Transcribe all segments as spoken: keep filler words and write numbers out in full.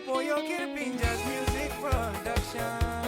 Poyo Kirpinjas Music Production.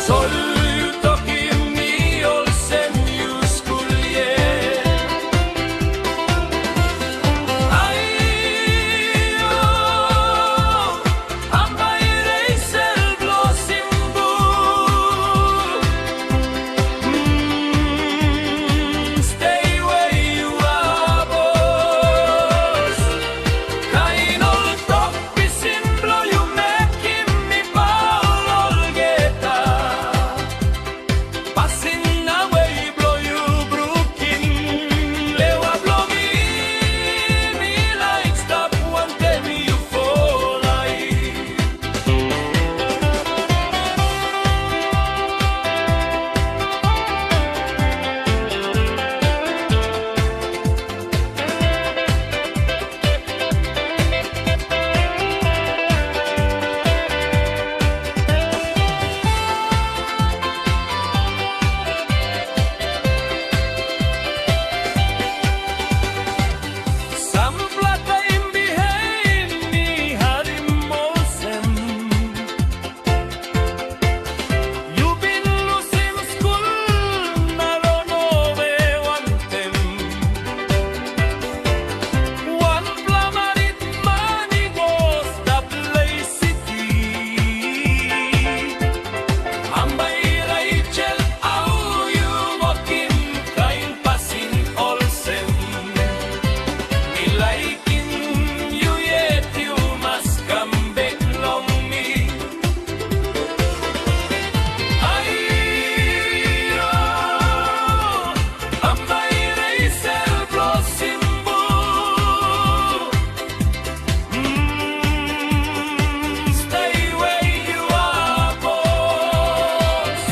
Tasol yu tokim mi olsem yu skul yet. Ai, o, Ambai reisel blo simbul. Mm, stay where you are, boss. Kain ol tok pisin blo yu mekim mi paul olgeta. Pasin na we blo yu brukim lewa blo mi, mi laik stap wantem yu folai. Sampla taim bihain mi harim olsem, yu bin lusim skul na ranawe wantaim wanpela marit man i go stap long siti. Ambai Rachel, au yu wokim kain pasin olsem? Mi laikim yu yet yu mas kam bek long mi. Aio, ambai reisel blo simbul. Mm, stay where you are, boss.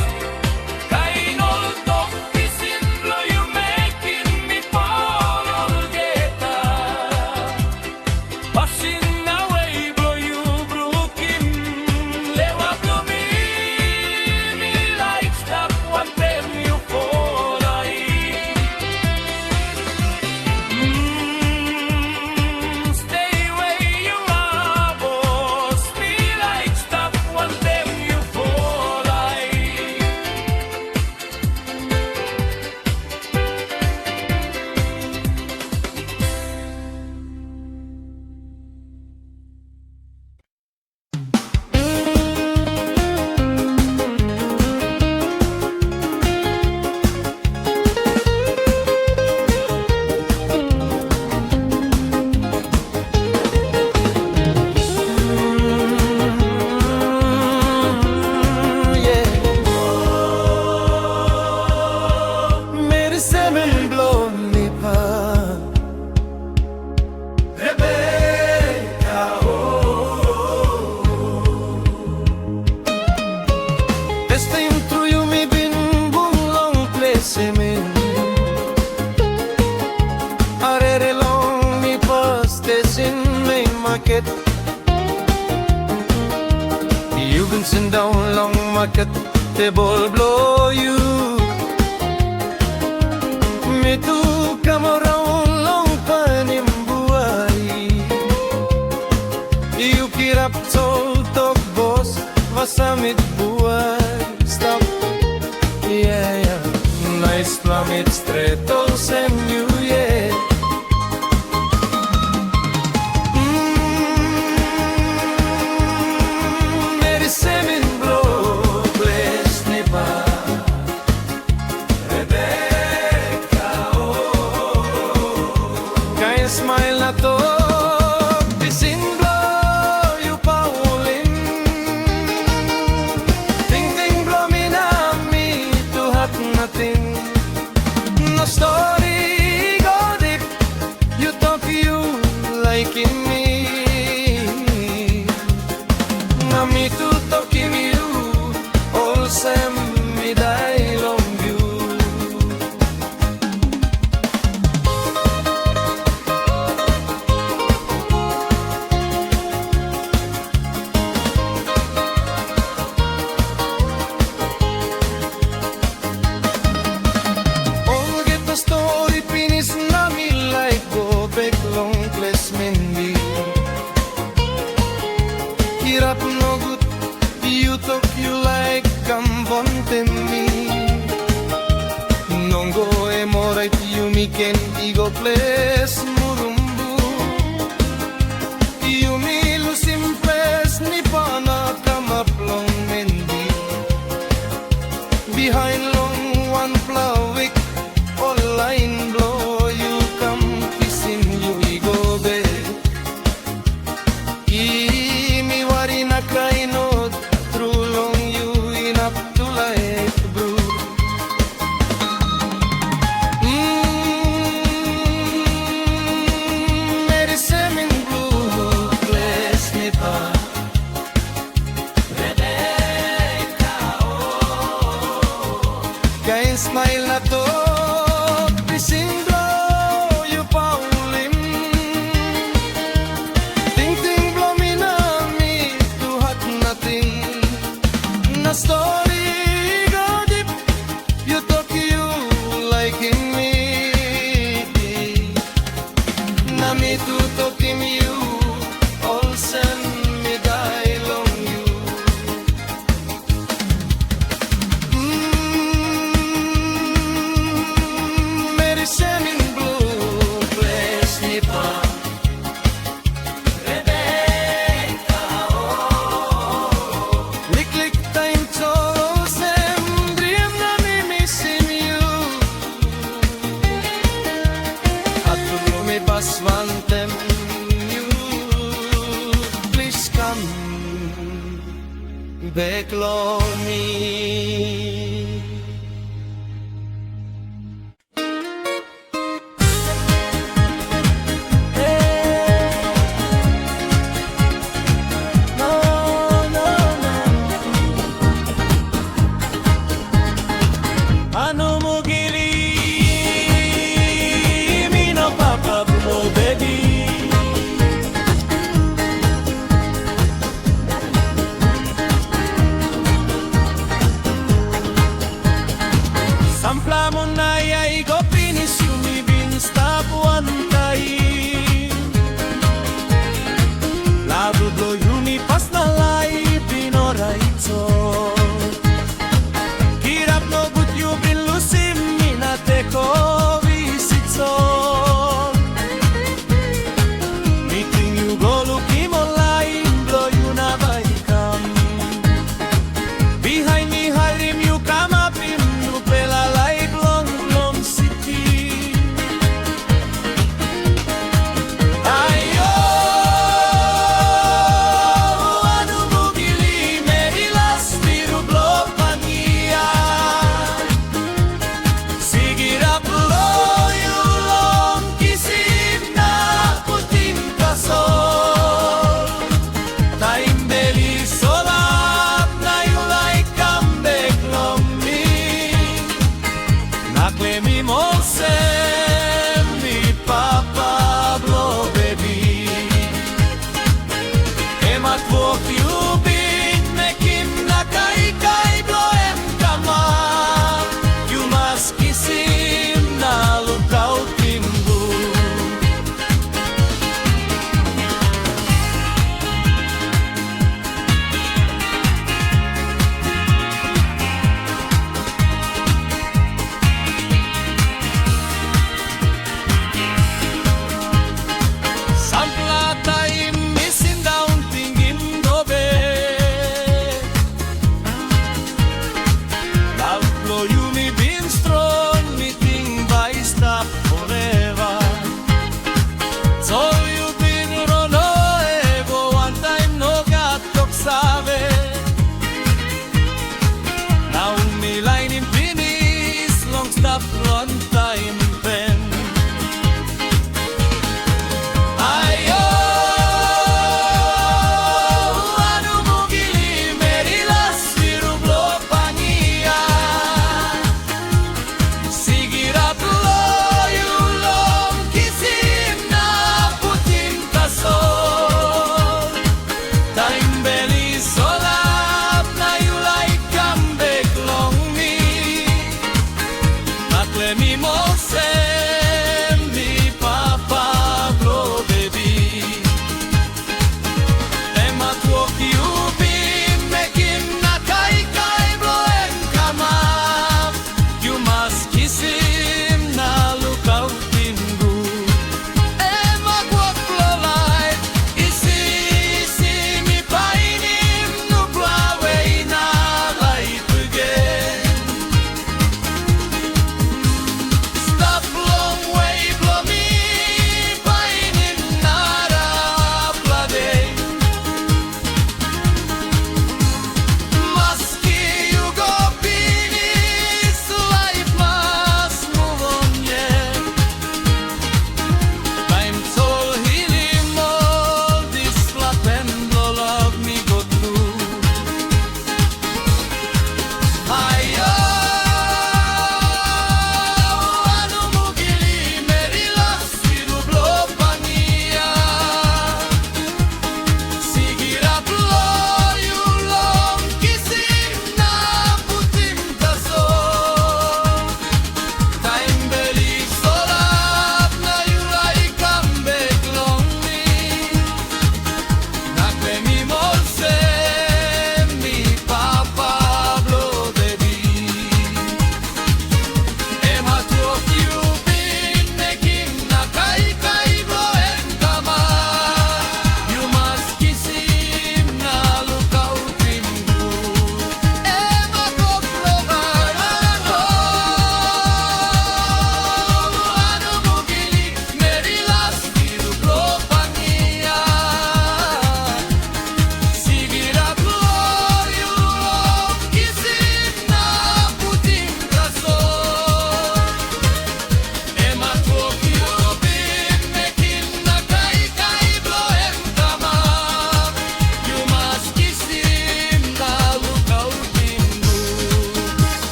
Kain ol tok pisin blo yu mekim mi paul olgeta. Pasin na we blo yu brukim lewa blo mi, mi laik stap wantem yu folai. Mm, stay where you are, boss. Mi laik stap wantem yu folai. Meri semen bilong Lipa, Rebeka, o. Pastaim tru yumi bin bung long ples semen. Arere long mi pas tesin main maket. Yu bin sindaun long maket tebol bilong yu. Mi tu kam raun long painim buai. Yu kirap toltok bos, masamit buai stap. Yeah, yeah. Naispela mit stret olsem yu yet. Mm, meri semen bilong ples Lipa, Rebeka, o. Kain smail na tok pisin bilong yu paulim. Tingting bilong mi na mi tu hat nating. No stori Ken i go ples murumbu. Yumi lusim ples nipa na kamap long mendi. Bihain long wanpela wik, ol lain bilong yu kam kisim yu i go bek. I mi wari na krai not tru long yu inap tulait bru. Mm, meri semin blu ples nipa. Kain smail na tok pisin blo yu paulim. Tingting blo mi na mi tu hat nating. Na stori go dip, yu tok yu laikim mi. Na mi tu tokim yu, olsem mi dai long yu. Mm,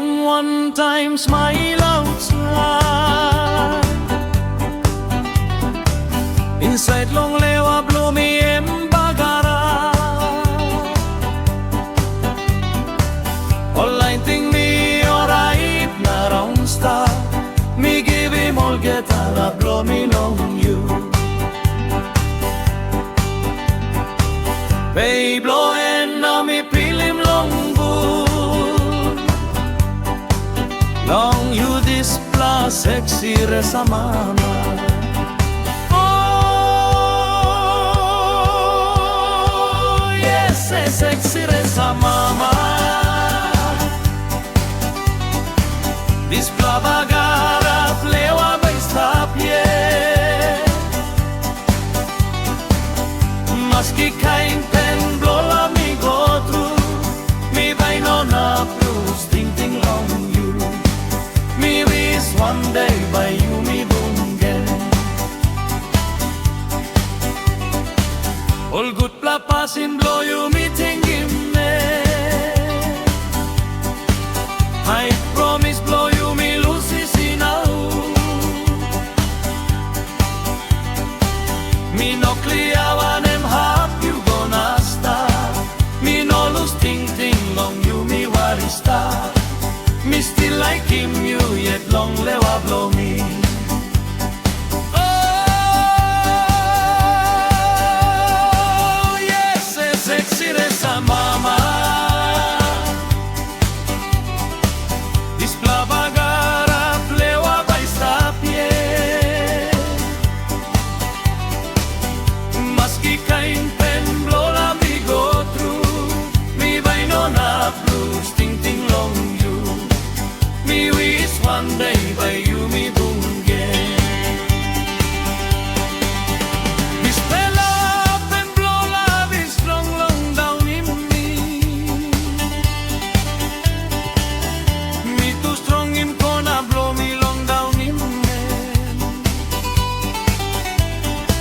Wantaim smail ausait, insait long lewa bilong mi em bagarap. Ol lain ting mi orait na raun stap, mi givim olgeta lap bilong mi long yu. Pe bilong en na mi pilim long bun. Long yu dispela seksi resa mama. Oh, yes, seksi resa mama. Dispela bagarap lewa bai stap yet. Maski kain pen bilong la mi go tru, mi bai no inap lus tingting long yu. Mi wis wande bai yu mi bung gen. Ol gutpela pasin bilong yu mi tingim, eh. Hait promis bilong yu mi lusim sinau. Mi no klia wanem hap yu go na stap. Mi no lus tingting long yu mi wari stap. Mi stil laikim yu yet long lewa bilong mi. Oh, yes, seksi resa mama. Dispela bagarap lewa bai stap yet. Maski kain pen bilong la mi go tru, mi bai no inap lus tingting long yu. Mi wis wande bai yu mi bung gen. Dispela pen bilong la i strong long daunim mi. Mi tu strongim kona bilong mi long daunim em.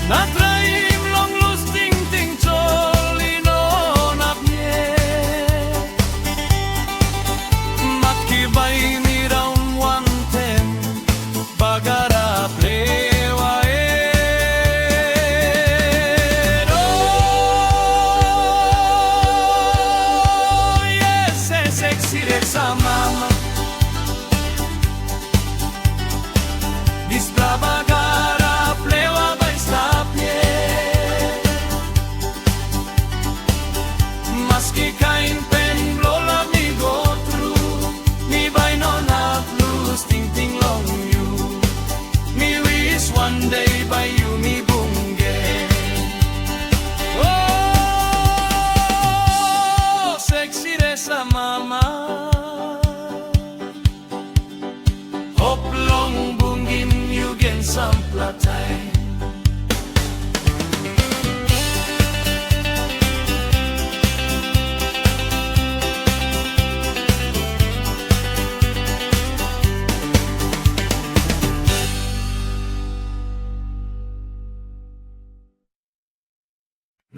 Na traim long lus tingting tasol i no inap yet. Maski bai mi daun wantaim bagarap lewa yet. Oh, yes, seksi resa mama. Dispela bagarap lewa bai stap yet. Maski kain pen bilong la mi go tru, mi bai no inap lus tingting long yu. Mi wis wande bai yu mi bung gen. Oh, seksi resa mama. Hop long bungim yu gen sampela taim.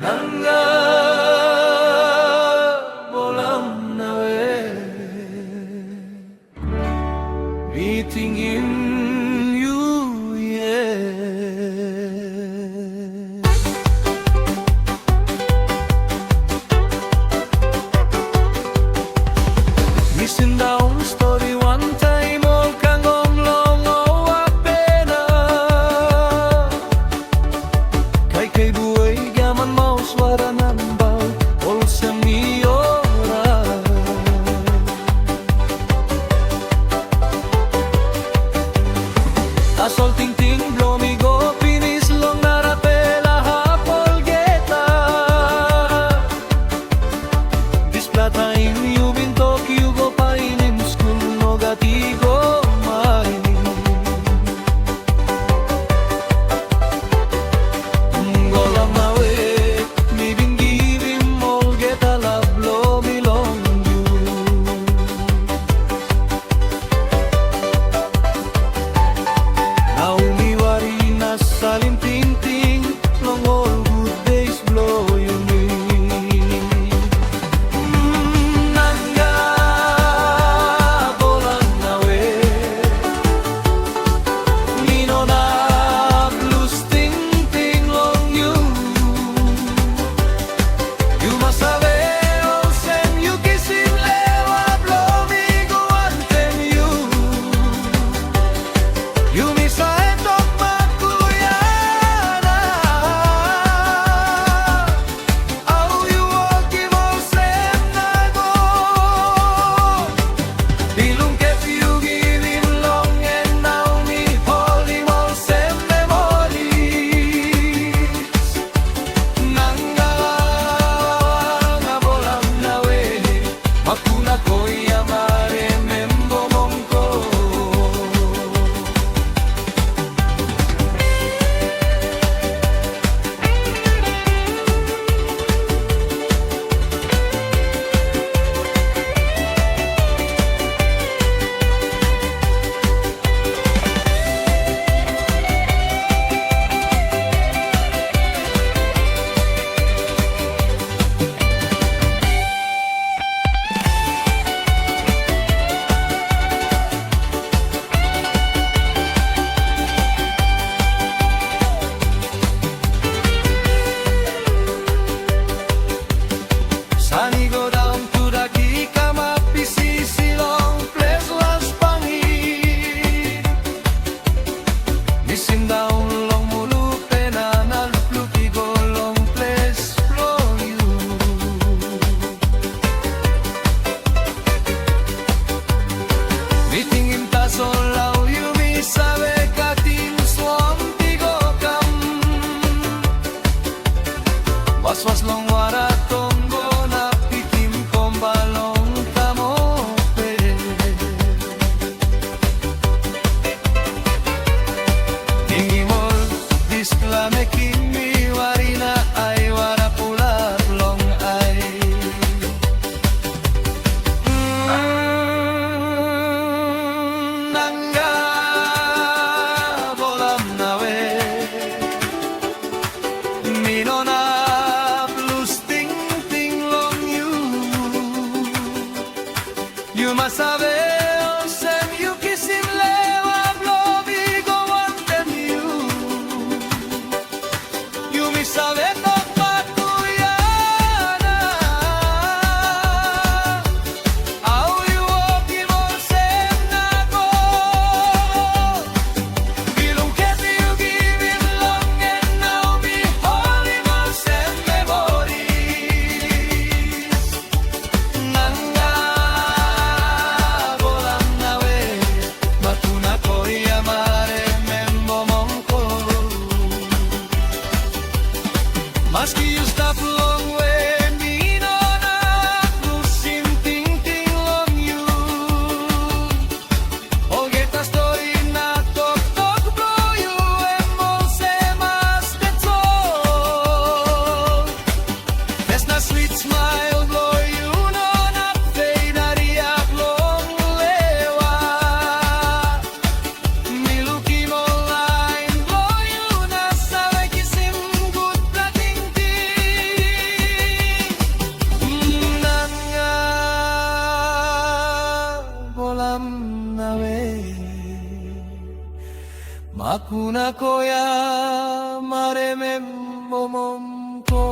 Nanga molam nawe, mi tingim yu yet. Mi sindaun stori wantaim ol kangkong long ol wapena. Kaikai buai giaman maus wara nambau olsem mi orait. nawe. Makuna koya maremem momom ko.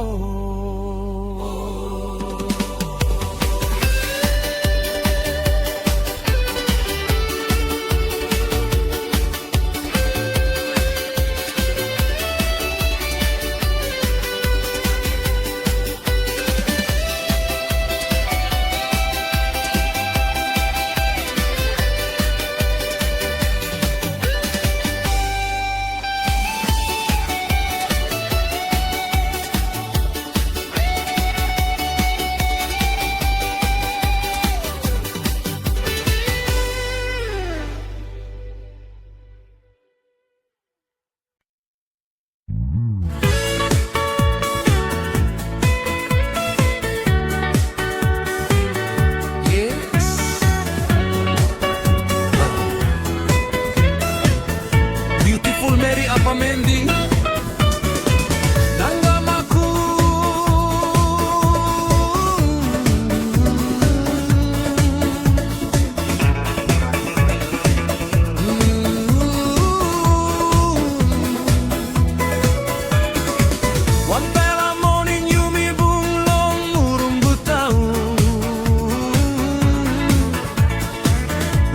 Yes. Beautiful Mary Apamendi. Nanga maku. Wanpela moning yumi bung long murum butau.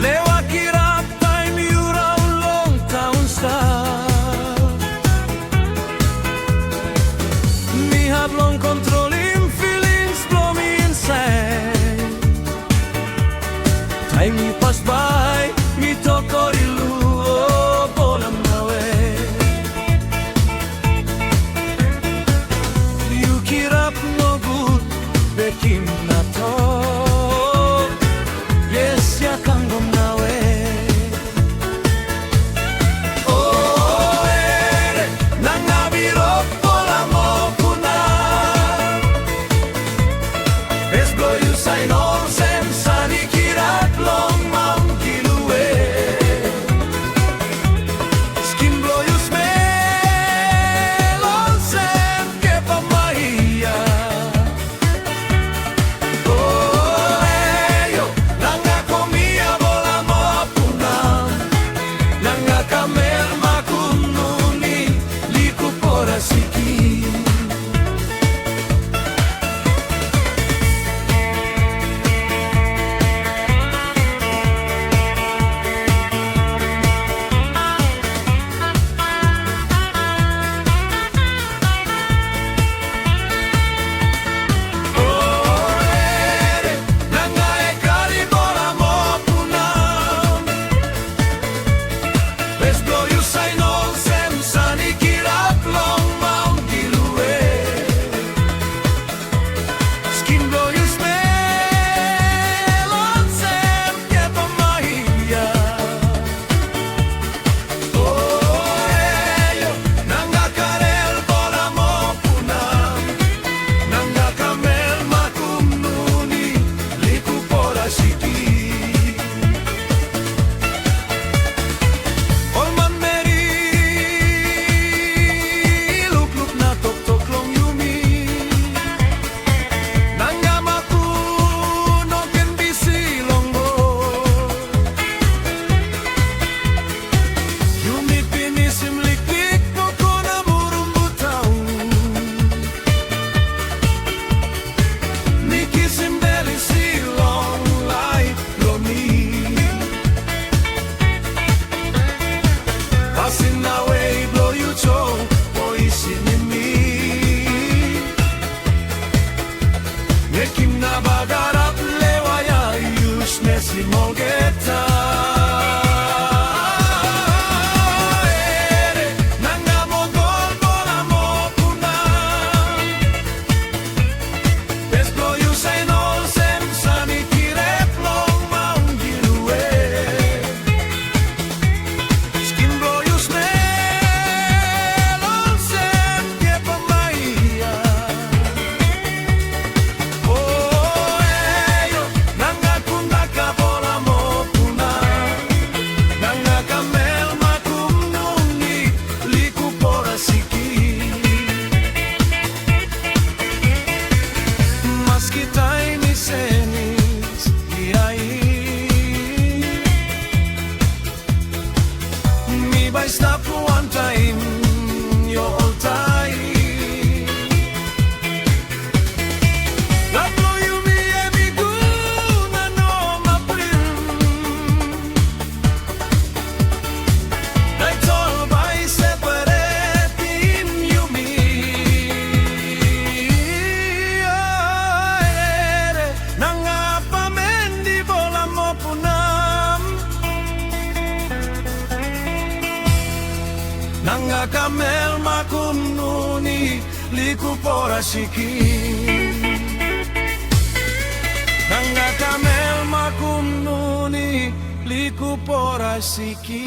Lewa kirap taim yu raun long taun stat. Mi hat long kontrolim feelings bilong mi insait. Taim yu pas bai, mi tok ol i lu, o bolam nawe. Yu kirap nogut, bekim na tok. Yes, ya kangom nawe. O, ere, nanga birok bola mokuna. Pes blo yu sain olsem san i kirap long maun kilue. Skin blo yu smel olsem kepa maia. Oeyo, nanga komia bola mokuna. Nanga kamel makununi, liku pora siki. Skin blo yu smel olsem kepa maia. Oeyo, nanga karel bola mokuna, nanga kamel makununi, liku pora siki. Ol manmeri i lukluk na toktok long yumi. Nanga maku no ken bisi long God. Nga kamel makum nuni liku pora siki. Nga kamel makum nuni liku pora siki.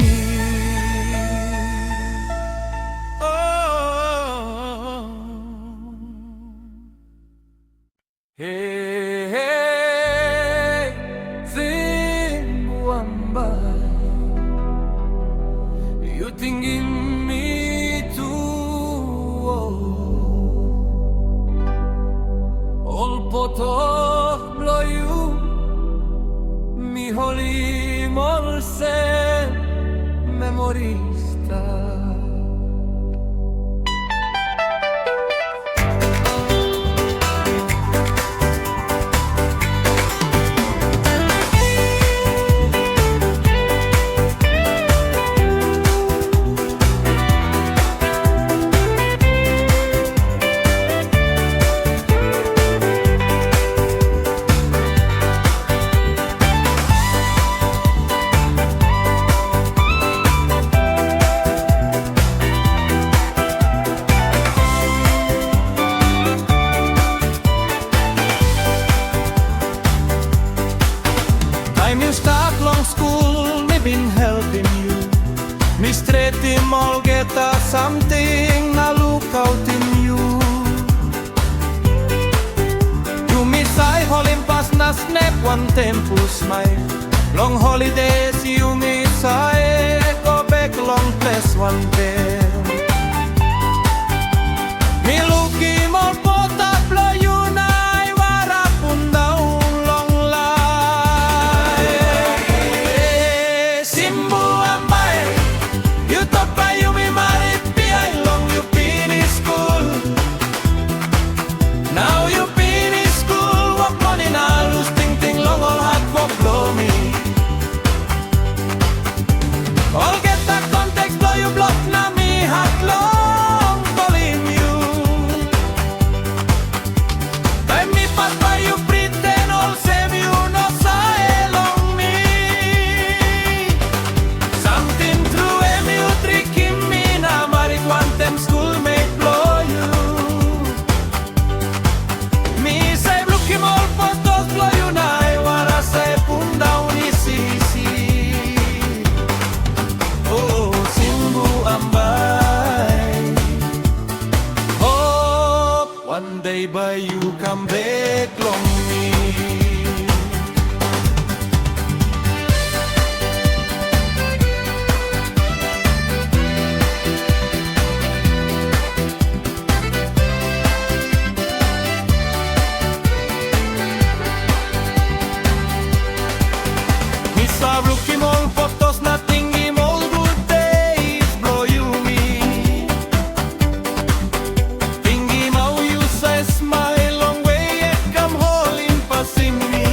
Oh. Hei, hei, Simbu Ambai, yu tingim mi tu, o. Ol poto bilong yu, mi holim olsem memories. Taim yu stap long skul, mi bin helpim yu. Mi stretim olgeta samting na lukautim yu. Yumi save holimpas na snap wantaim pul smail. Long holidays yumi save go bek long ples wantaim. Mi lukim ol pota bilong yu na ai wara pundaun long lain. Simbu Ambai, yu tok bai yumi marit bihain long yu pinis skul. Nau yu pinis skul, wok moni na lus tingting long ol hatwok bilong mi. Olgeta kontak bilong yu blok na mi hat long kolim yu. Taim mi pas bai yu priten olsem yu no save long mi. Samting tru em yu trikim mi na marit wantaim skulmeit bilong yu. Mi save lukim ol fotos bilong yu na ai wara save pundaun isi isi. O Simbu Ambai, hop wandae bai yu kam bek long mi. Mi save lukim ol fotos na tingim ol gut days bilong yumi. Tingim hau yu save smail long we yet kam holim pasim mi.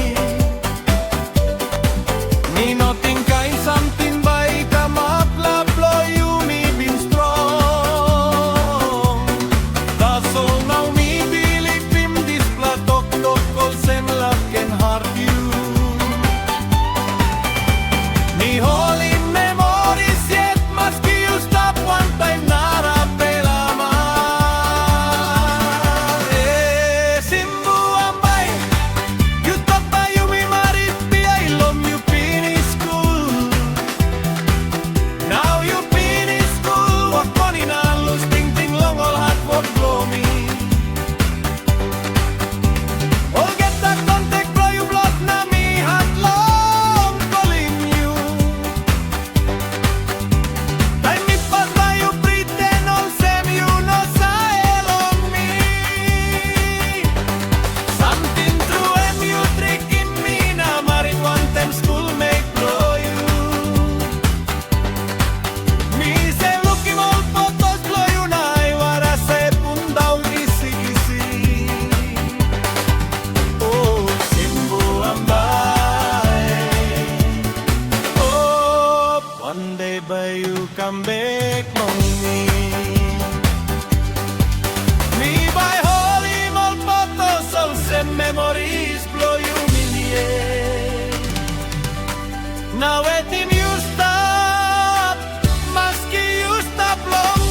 Mi no ting kain samting bai i kamap, lap bilong yumi bin strong. Tasol nau mi bilipim dispela toktok olsem lap ken hartim yu. Mi holim memories yet, maski yu stap wantaim narapela man. E Simbu Ambai, yu tok bai yumi marit bihain long yu pinis skul. Nau yu pinis skul, wok moni na lus tingting long ol hatwok bilong mi. Olgeta kontak bilong yu blok na mi hat long kolim yu. Taim mi pas bai yu priten olsem yu no save long mi. Samting tru em yu trikim mi na marit wantaim skulmeit bilong yu. Mi save lukim ol fotos bilong yu na ai wara save pundaun isi isi. O Simbu Ambai, hop wandae bai yu kam bek long mi. Mi bai holim ol fotos olsem memories bilong yumi yet. Na wetim yu stap, maski yu stap long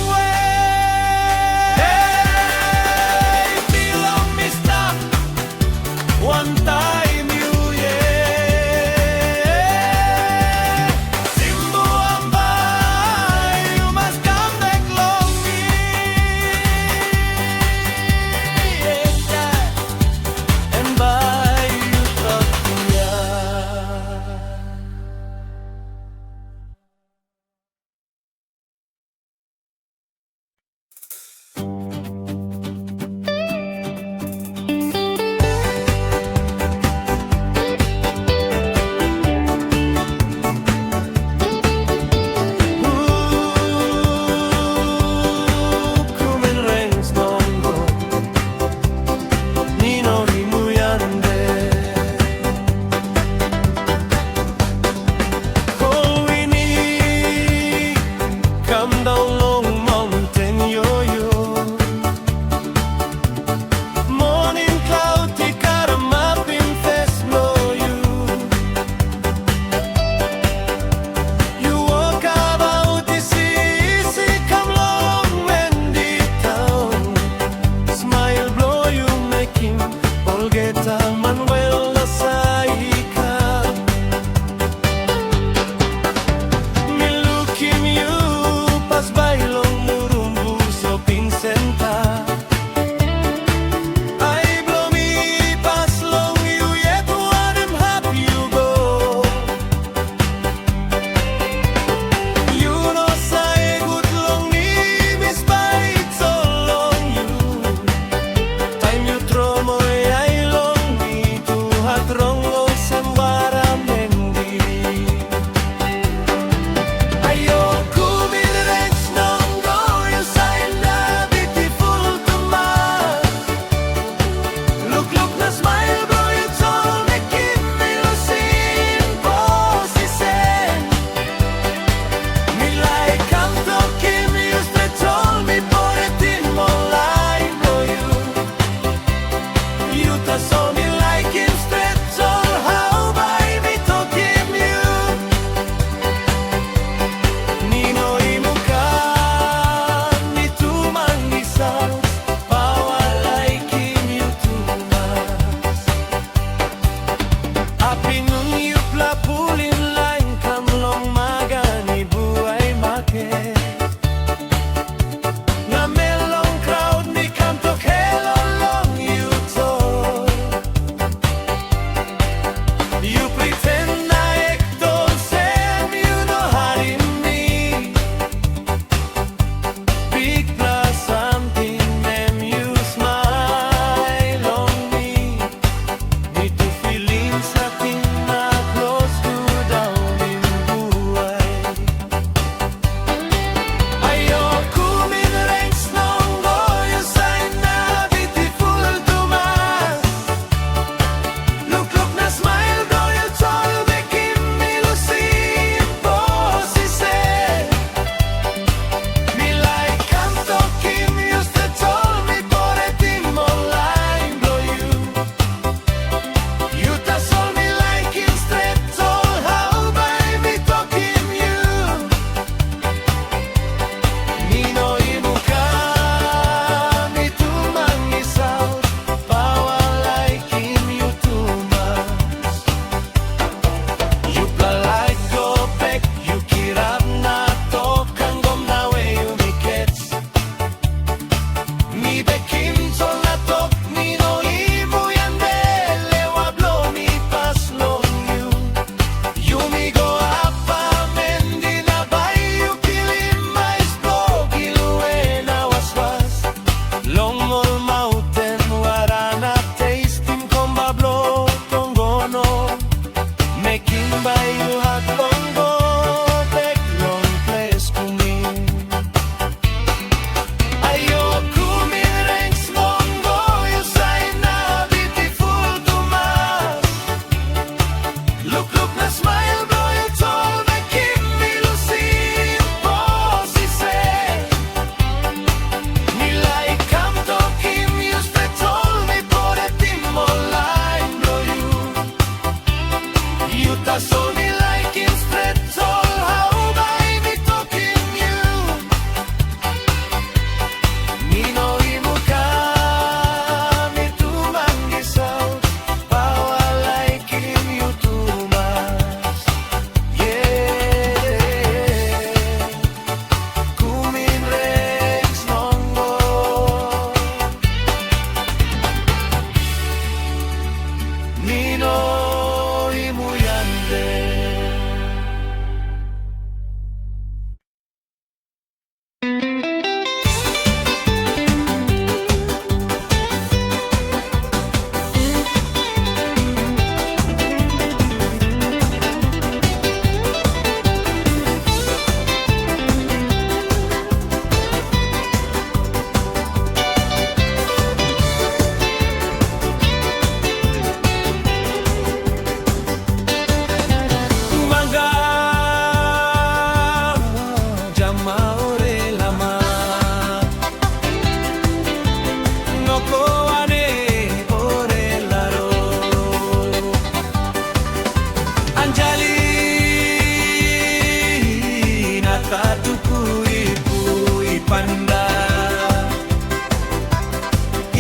Satu kui kui panda.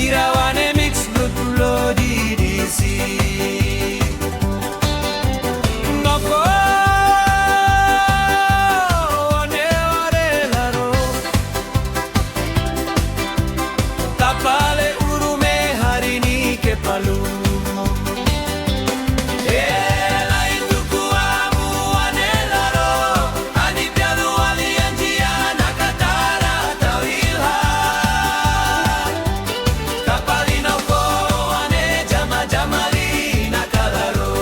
Ira wane mix blut lo di di si. Noko wane ore laro. Tapale urume hari ni ke palu. E lai tuku amu wane laro. Ani pialu ali antia na katara tau ilha. Kapalino ko ane jama jamali na kalaro.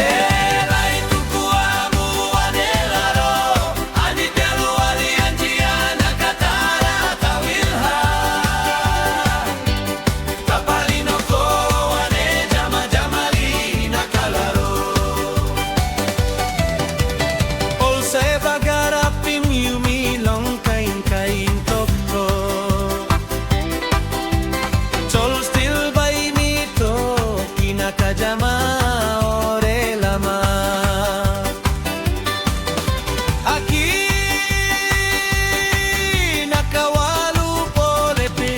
E lai tuku amu ane laro. Ani pialu ali antia na katara tau ilha. Kapalino ko ane jama jamali na kalaro. Olsem bagarapim yumi long kain kain toktok. Tol stil bai mi tok ina kajama ore lama. Aki na kawalu pole pi.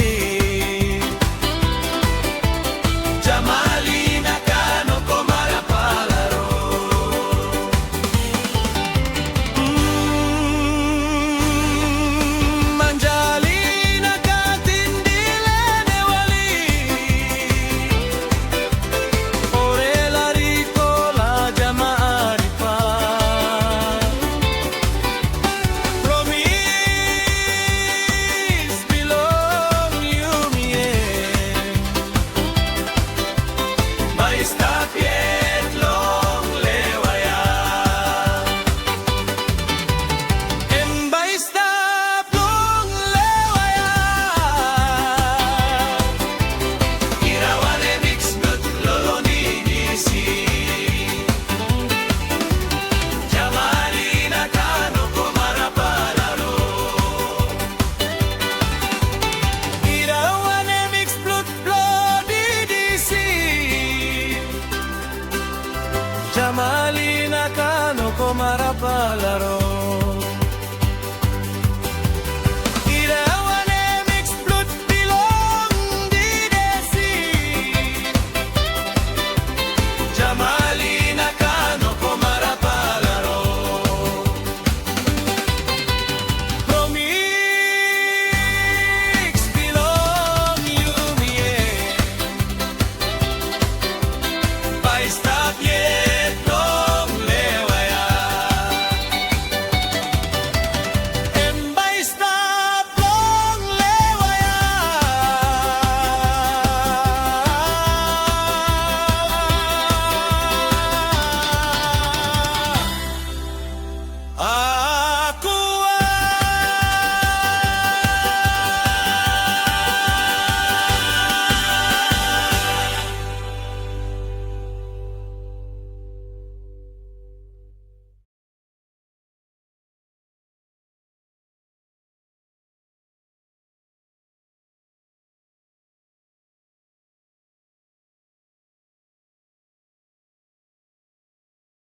Jamali na kano komara palaro. Mm, manjali na katin dilene wali. Ore lariko la jama aripa. Promise bilong yumi, em bai stap yet long lewa ya. Em bai stap long lewa ya. Ira wane mix blut lolo ni di si. Jamali na kano komara palaro. Ira wane mix blut lo di di si. Jamali na kano komara palaro.